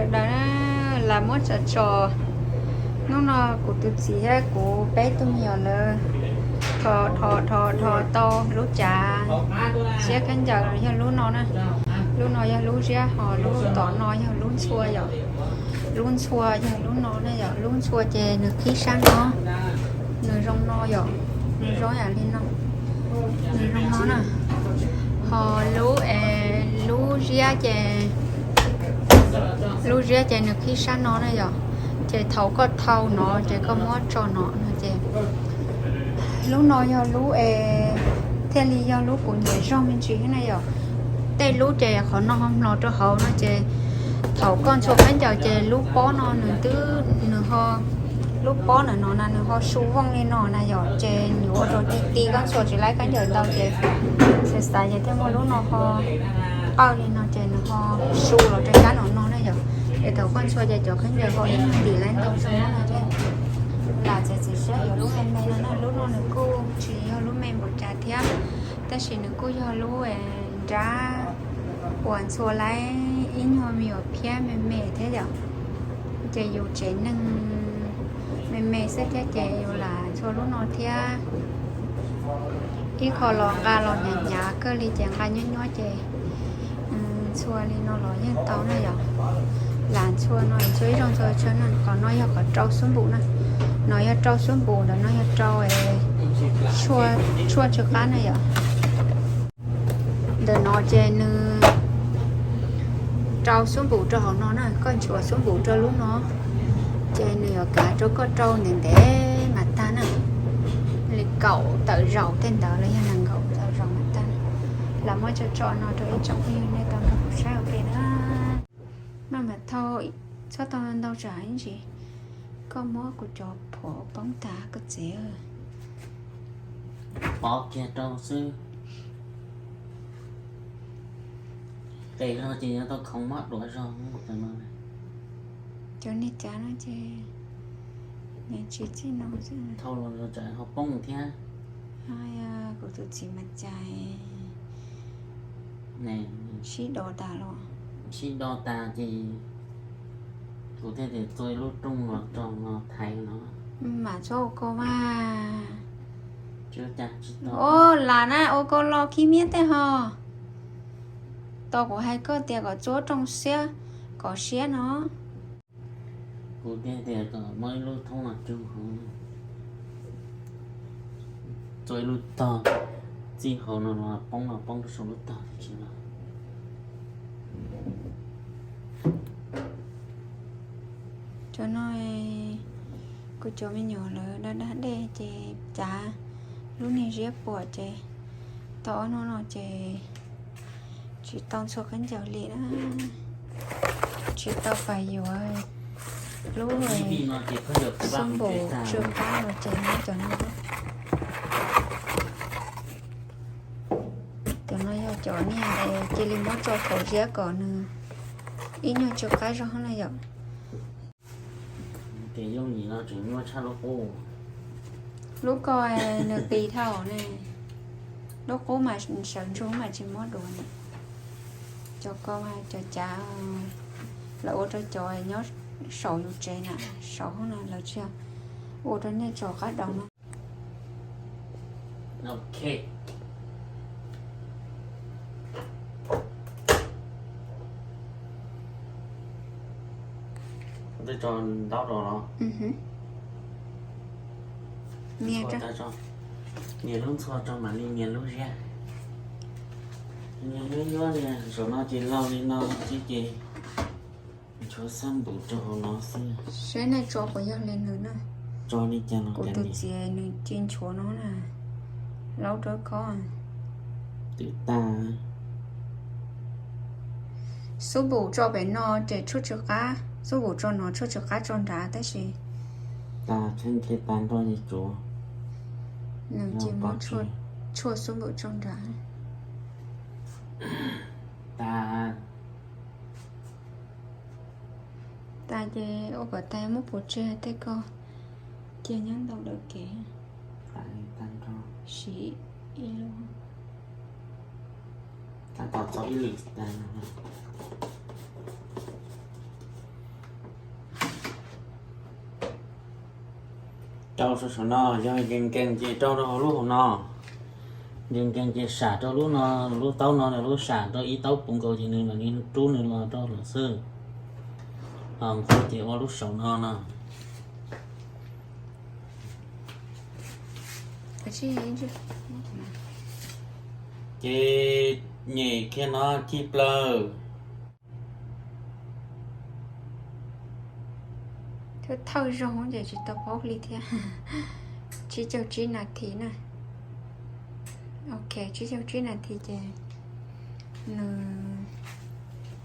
Sawv daws na, lam muab tso tso. Hnub no kuv tus txiv thiab kuv peb tug me nyuam lawv dhos dhos dhos dhos tau lub cav ziab khaub ncaws yog lub no na. Lub no yog lub ziab, ho lub tom no yog lub ntxhua yom. Lub ntxhua yog lub no na yom. Lub ntxhua ces nws qhib sab no, nws zoo no yom, nws zoo yam li no, nws zoo no na. Ho lub, lub ziab ces, lub ziab ces nws qhib sab no na yom. Ces thaum koj thau no ces koj muab tso no no ces lub no yog lub es thiaj li yog lub kuv nyiam zog me ntsis na yom. Tej lub ces qhov no ho mlos rau hauv no ces thaum koj ntxhua khaub ncaws ces lub pob no nws twb, nws ho, lub pob ntawm no na nws ho su vooj li no na yom, ces yuav ua rau ti ti koj ntxhua tsis laib khaub ncaws ntau ces xav xav ces thiaj muaj lub no ho qawj li no ces nws ho su los rau sab no no na yom. Es thaum koj ntxhua ces cov khaub ncaws ho ib nyuag ntim laib ntau zoo no thiab. Lam txiav txim siab yuav lub me me no na, lub no nws kuj tsis yog lub me npaum cas thiab, tab sis nws kuj yog lub nrab uas ntxhua laib ib nyuag me nyuam phiab me me thiab yom. Ces yus tsev neeg me me xwb thiab ces yus lam ntxhua lub no thiab. Ib qho los nqa los hnyav hnyav kawg li ces nqa nyuab nyuab ces ntxhua li no los yeej tau na yom. Lam ntxhua no ntxhua ib zaug ntxhua tshaj na, qhov no yog qhov rau xub npum na. No yog rau xub npum, ntawm no yog rau tshuaj tsw qab na yom. Ntawm no ces nws rau xub npum rau hauv no na, koj ntxhua xub npum rau lub no, ces nws yuav kav rau koj rau ntev ntev mas tag na. Li kaum tawm zaum tej ntawd los yog nees nkaum tawm zaum mas tag. Lam muab tso tso no rau ib tsoom phooj ywg nej tau nrog kuv saib ua ke na. Maj mam thau, txhob tau ntau tsam ib ntsis koj muab kuv cov phuam poob tas koj txiv. Pov kiag rau xwb. Qes zog ces yuav tau khoov mob duav zog. Cov niag cav no ces nws tsis txij no xwb. Thau los tsam ho poob thiab. Kuv tus txiv mas cais sib do tas los. Sib do tas ces kuv thiaj tias txua ib lub rooj los rau no thaiv no. Mam txhob ua kau mas. Ua cas tsis tau? Ua las na, ua kau los khib miab tej ho. Tos kuv hais koj tias kom txua rooj siab, kom siab no. Kuv thiaj tias kom muab ib lub thoob los cug hauv, txua ib lub tog txij hauv no los poob los poob rau saum lub tog tsis los. Cov no kuv cov me nyuam lawv da da dej ces cav lub niag ziab puam ces tau ob hnub no ces tsis tau ntxhua khaub ncaws li na. Tsis tau pais yuav lub xub npum tsw qab los ces muab cov no. Cov no yog cov niag cia li muab tso thaum ziab kom nws ib nyuag tsw qab zog na yom. Ces yooj yim no tseem nyuaj tshaj lub qub. Lub ko nws qis dhau ne. Lub qub mas sawv ntsug mas tsis muab duav ne. Cov ko mas cov cav lawv ua rau cov nyob saum yus tsev na, saum hoob no lawv tsis ua rau nej tso qab daus no. Ok. Twb tso ntaub rau los. Nias lub ntxhua rau mam li nias lub ziab. Nias nyuab nyuab li, zaum no ces laug li no xwb ces nchuav xab npum rau hauv no xwb. Saib nej tso puas yog li nws na. Tso li cas los kuv tus txiv nws cia nchuav no na. Laub rau khob. Twb tag. Xub npum tso pem no ces tshuaj tsw qab, xub npum tso no tshuaj tsw qab tso nrad tab sis tas, tshee kiag tas nrho ces tsuav. Nws cia muab tshuaj xub npum tso nrad. Tas. Tas ces ua kom tas muab puas tseg tej ko cia nyob ntau lawm kev. Siv ib lub. Tab tom txog ib lwm tas. Rau saum no yog nkees nkees ces rau rau hauv lub hauv no. Nkees nkees ces sam rau lub no, lub taub no, lub sam rau ib taub puv nkaus ces nws mam li rub nws los rau lawm xwb. Ho nqhuav ces ua lub saum no no. Ces nyem kiag no cig plaws. Thawj thawj zoo ces tsis tau paub li thiab. Tsib caug tsib nas this na. Ok, tsib caug tsib nas this ces nws,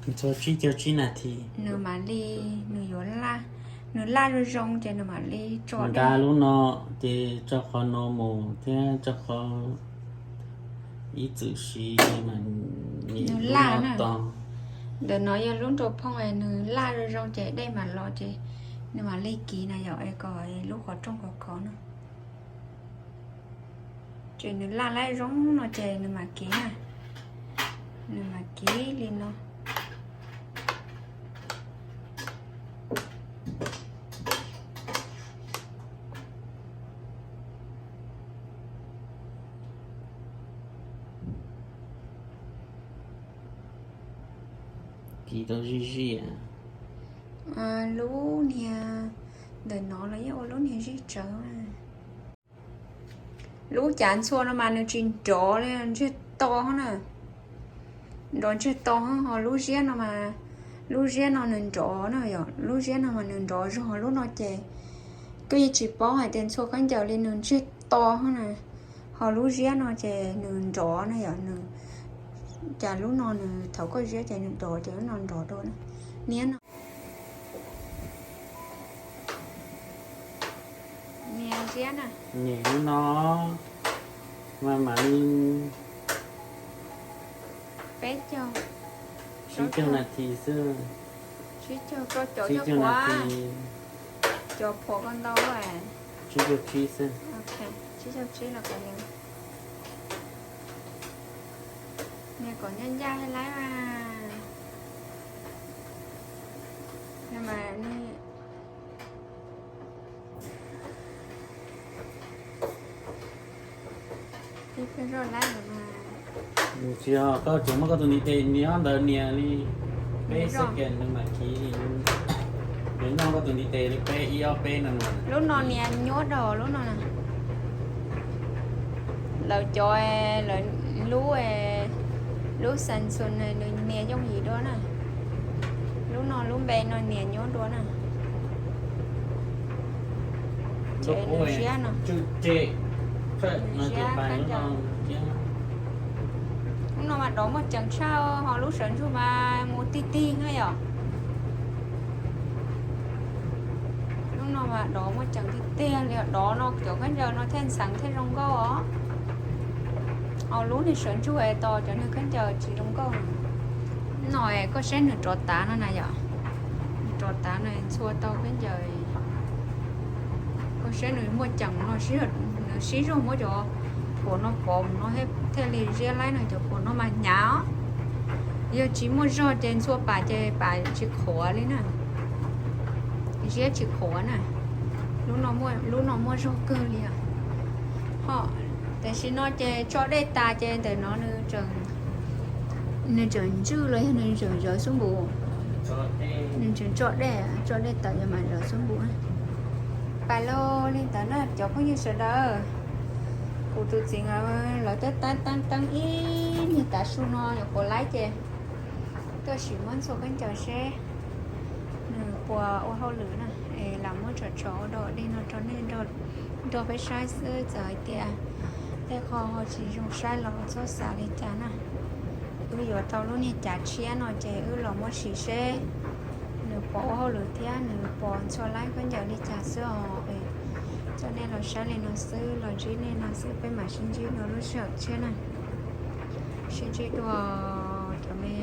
nws txog tsib caug tsib nas this nws mam li, nws yuav laj, nws laj zoo zoo ces nws mam li tso nqa lub no, ces tso qhov no mus thiab tso qhov ib txwm siv mas nws laj no. Ntawm no yog lub nrau phooj, nws laj zoo zoo ces dej mam los ces nws mam li kiv na yom, es kom lub qhov rooj khov khov no. Ces nws laj laj zoo no ces nws mam kiv na, nws mam kiv li no. Kiv tau zij zij. Lub niag ntawm no los yeej ua lub niag zij tsawv. Lub cav ntxhua no mas nws tsis nrov li, ntsiag to na. Nrov ntsiag to, ho lub ziab no mas, lub ziab no nws nrov na yom, lub ziab no mas nws nrov zog, lub no ces kuj yeej tsis paub hais tias ntxhua khaub ncaws li, nws ntsiag to na. Ho lub ziab no ces nws nrov na yom, nws, cas lub no nws thaum koj ziab ces nws nrov ces lub no nrov dua na. Niab no, niab ziab na. Nyem lub no mas mam li peb caug, tsib caug nas this xwb. Tsib caug, tsib caug nas this. Cov phuam ko ntau, tsib caug tsib xwb. Tsib caug tsib los kom, niag kom ncaj ncaj thiab lawm mas. Tsis yog, koj tsuas muab koj tus ntiv tes nias ntawd nias li peb second nws mam kiv li. Yuav noj koj tus ntiv tes li peb, ib ob peb no. Lub no nias nyuaj dua lub no na. Lawv cov, lawv lub, lub Samsung nws nias yooj yim dua na. Lub no lub npe no nias nyuaj dua na. Ces nws ziab no, nws ziab khaub ncaws. Lub no mas dov muaj ceem tshaj, ho lub sawv ntsug mas mus tig tig na yom. Lub no mas dov muaj ceem tiag tiag li, dov no cov khaub ncaws no thiaj ntxheev thiaj zoo nkauj os. Ho lub niag sawv ntsug es tos cov niag khaub ncaws tsis zoo nkauj. No koj saib nws rov tav no na yom, nws rov tav no ntxhua tau khaub ncaws. Koj saib nws muaj ceem no, nws sib zog muab cov phuam no pov no thiaj li ziab laib no, cov phuam no mas hnyav os. Yog tsis muaj zog ces ntxhua pam ces pam tsis qhuav li na, ziab tsis qhuav na. Lub no muaj zog kawg li os. Ho tam sim no ces tso dej tas ces ntawm no nws tseem ntswj los yog nws tseem zawv xub npum. Nws tseem tso dej, tso dej tawm yog mas zawv xub npum. Pais los li ntawd na cov phooj ywg sawv daws. Kuv tus txiv nkawd lawv twb teeb teeb teeb ib niag tav su no nyuam qhuav laib ces tuaj sim muab ntxhua khaub ncaws seb nws puas ua hauj lwm na, es lam muab tso tso ua dog ua dig no rau nej nrog peb saib xwb. Txawm hais tias tej qho ho tsis zoo saib los txhob xav li cas na. Wb yuav tau lub niag cav tshiab no ces wb los muab sim seb nws puas ua hauj lwm thiab nws puas ntxhua laib khaub ncaws li cas xwb os. Coj nej los saib li no xwb, los ntsib nej no xwb, peb mam sib ntsib dua lub sij hawm tshiab na. Sib ntsib dua cov me